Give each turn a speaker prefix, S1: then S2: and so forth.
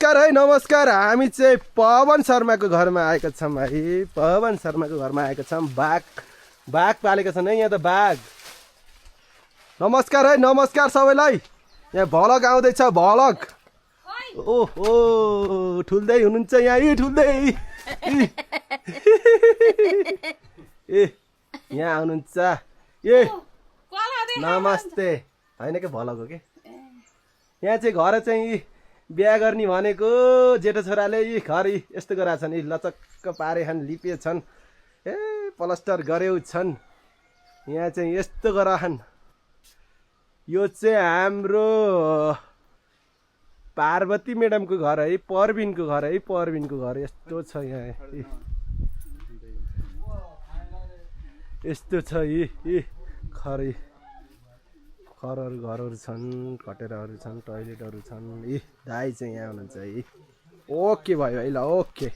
S1: नमस्कार है नमस्कार हामी चाहिँ पवन शर्माको घरमा आएका छौँ है पवन शर्माको घरमा आएका छौँ बाघ पालेका छन् है यहाँ त बाघ नमस्कार है नमस्कार सबैलाई यहाँ भलक आउँदैछ भलक ओहो ठुल्दै हुनुहुन्छ यहाँ यी ठुल्दै ए यहाँ आउनुहुन्छ ए नमस्ते होइन के भलक हो के यहाँ चाहिँ घर चाहिँ बिहा गर्ने भनेको जेठो छोराले यी घर यस्तो गराएको छन् यी लचक्क पारेछन् लिपेछन् ए प्लास्टर गर्यो छन् यहाँ चाहिँ यस्तो गराछन् यो चाहिँ हाम्रो पार्वती म्याडमको घर है परबिनको घर यस्तो छ यहाँ यस्तो छ यी खरै घरहरू छन् कटेराहरू छन् टोइलेटहरू छन् यी दाइ चाहिँ यहाँ हुनुहुन्छ है ओके भयो है ल ओके